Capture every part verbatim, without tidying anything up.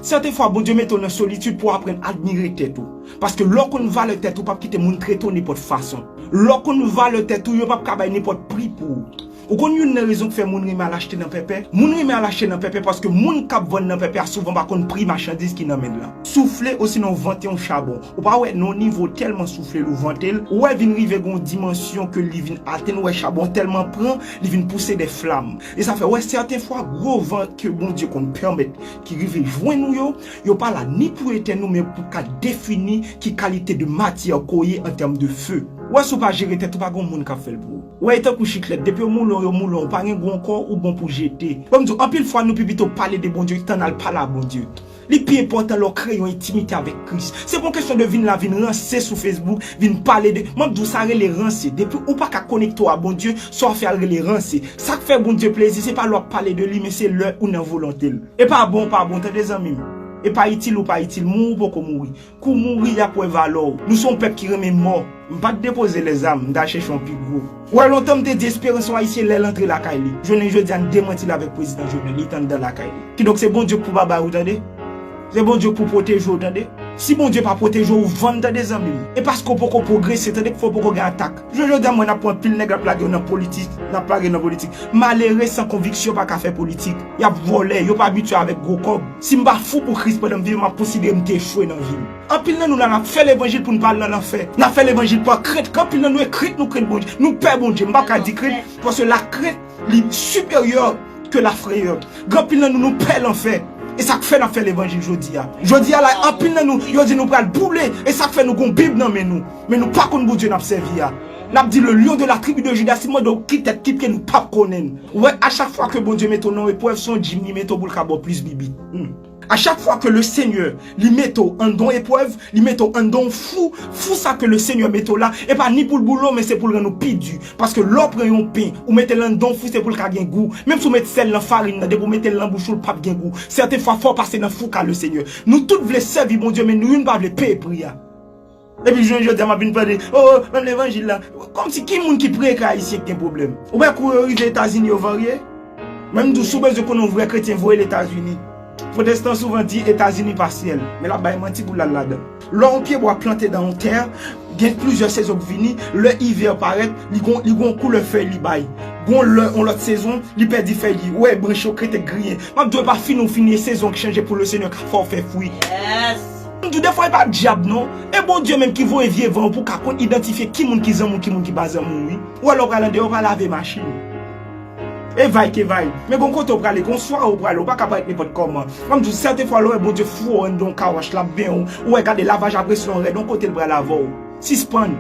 Sèten fwa, Bondye mete w nan solitid pou w aprann admire tèt ou. Paske lè w konn valè tèt ou, w p ap kite moun trete w nenpòt fason. Lè w konn valè tèt ou, yo p ap ka bay nenpòt pri pou ou. Ou konn youn nan rezon k fè moun renmen al achte nan pèpè? Moun renmen al achte nan pèpè paske moun k ap vann nan pèpè a souvan pa konn pri machandiz ki nan men l lan. Soufle osinon vante yon chabon. Ou pa wè nan yon nivo tèlman soufle l ou vante l, ou wè vin rive gen yon dimansyon ke li vin atenn, ou wè chabon tèlman pran, li vin pouse de flam. E sa fè, ou wè, sèten fwa, gwo van ke Bondye konn pèmèt ki rive jwenn ou yo, yo pa la ni pou etèn ou, men pou ka defini ki kalite de matyè ke w ye an tèm de fe. Ou wè, si w pa jere tèt ou, pa gen moun k ap fè l pou ou. Ou wè, e tankou chiklèt, depi yo moule w, yo moule w, ou pa gen gwo ankò, ou bon pou jete. Ban m di w, anpil fwa, nou pi pito pale de Bondye, tan n al pale a Bondye. Li pi enpòtan lè w kreye yon entimite avèk Kris. Se pa yon kesyon de vin la, vin ranse sou Facebook, vin pale de, mwen ap di w sa rele ranse. Depi ou pa ka konekte w a Bondye, sa w ap fè a rele ranse. Sa k fè Bondye plezi, se pa lè w ap pale de li, men se lè ou nan volonte l. E pa bon, pa bon, tande zanmi m. E pa itil ou pa itil, mouri ou poko mouri. Kou mouri, y ap wè valè w. Nou se yon pèp ki renmen mò. M pa t depoze lèzam, m t al chèche yon pi gwo. Ou wè, lontan m te di esperans yon Ayisyen lè l antre lakay li. Jounen jodi a, n demanti l avèk prezidan Jovenel, li t anndan lakay li. Kidonk, se Bondye k pou babay ou, tande. Se Bondye k pou pwoteje w, tande. Si Bondye pa pwoteje w, ou vann, tande, zanmi m. E paske w poko pwogrese, tande, k fè w poko gen atak. Jounen jodi a, m wè n ap pran anpil nèg, n ap lage yo nan politik, n ap lage yo nan politik. Malere san konviksyon pa ka fè politik. Y ap vòlè, yo pa abitye avèk gwo kòb. Si m pa fou pou Kris pandan m viv, m ap konsidere m te echwe nan vi m. Anpil nan nou la, n ap fè levanjil pou n pa al nan lanfè. N ap fè levanjil pa krent, ke anpil nan nou e krent nou krent Bondye. Nou pè Bondye, m pa ka di krent, paske lakrent, li siperyè ke lafreyè. Gen anpil nan nou, nou pè lanfè. E sa k fè n ap fè levanjil jodi a. Jodi a la, anpil nan nou, yo di nou pral boule. E sa k fè nou gon Bib nan men nou. Men nou pa konn Bondye n ap sèvi a. N ap di le lion de la tribu de Juda, si m mande w ki tèt ki pye, nou p ap konnen l. Ou wè, a chak fwa ke Bondye mete w nan yon eprèv, se yon djim li mete w pou l ka ba w plis bibit. Hmm. A chak fwa ke le Senyè, li mete w anndan yon eprèv, li mete w anndan yon fou, fou sa ke le Senyè mete w la, e pa ni pou l boule w, men se pou l rann ou pi di. Paske lè w pran yon pen, ou mete l anndan yon fou, se pou l ka gen gou. Menm si w met sèl nan farin nan, depi w mete l nan bouch ou, l p ap gen gou. Sèten fwa, fò w pase nan fou ka le Senyè. Nou tout vle sèvi Bondye, men nou youn pa vle peye pri a. Epi jounen jodi a, m ap vin pale, oh, oh, menm levanjil la. Kòmsi ki moun ki preke Ayisyen ki gen pwoblèm? Ou wè kou yo rive Etazini, yo varye? Mwen, m di w, si w bezwen konnen yon vrè kretyen, voye l Etazini. Pwotestan souvan di Etazini pa syèl, men l ap bay manti pou l al ladan. Lè yon pyebwa plante nan yon tè, gen plizyè sezon k vini, lè ivè parèt, li gon, li gon koulè fèy li bay. Gon lè, yon lòt sezon, li pèdi fèy li. Ou wè, branch yo krete griyen. M ap di w, e pa fini w fini, e sezon k chanje pou le Senyè ka fè w fè fwi. Yes! M di w, defwa e pa dyab non. E Bondye menm ki voye vye van pou w ka konn idantifye ki moun ki zanmi w, ki moun ki pa zanmi w, wi. Ou wè lè w pral andeyò, w pa lave machin. E vay ke vay. Men gon kote w prale, gon sware w prale, w pa ka parèt nenpòt kòman. Ban m di w, sèten fwa, lè w wè Bondye foure w anndan yon kawòch, l ap benyen w, ou wè gade lavaj ap resi yon rèd, yon kote l pral avè w. Sispann.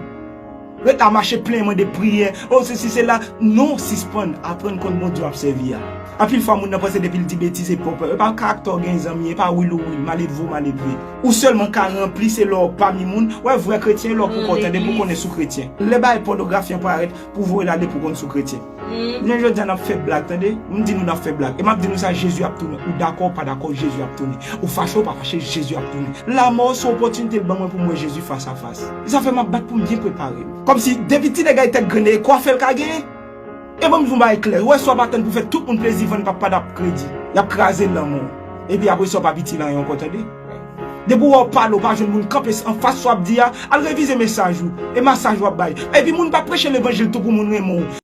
Ret la mache plenyen, mande priyè. Oh, sesi, sela. Non, sispann. Aprann konn Bondye w ap sèvi a. Anpil fwa, moun nan panse depi l di betiz, e pa w pè. E pa karaktè w gen, zanmi, e pa wil ou wil, maledve w maledve. Ou sèlman ka ranpli, se lè w pami moun. Wè, vrè kretyen, lè w pou kò, tande, pou konnen si w kretyen. Lè bagay pònografi an parèt, pou voye l ale pou konn si w kretyen. Jounen jodi a, n ap fè blag, tande. M di nou n ap fè blag. E m ap di nou sa, Jezi ap tounen. Ou dakò, ou pa dakò, Jezi ap tounen. Ou fache, ou pa fache, Jezi ap tounen. Lamò se opòtinite l ban mwen pou m wè Jezi fas a fas. E sa fè m ap bat pou m byen prepare m. Kòmsi depi ti nèg la tèt grennen, e kwafè l ka genyen. E ban m di w yon bagay klè, ou wè, si w ap atann pou fè tout moun plezi, vann pap pa n ap kredi. Y ap kraze l nan men w. Epi apre sa, w p ap itil anyen ankò, tande. Depi w wè w pale, w pa jwenn moun kanpe anfas sa w ap di a, al revize mesaj ou, e mesaj w ap bay. Epi moun pa preche levanjil tou pou moun renmen w.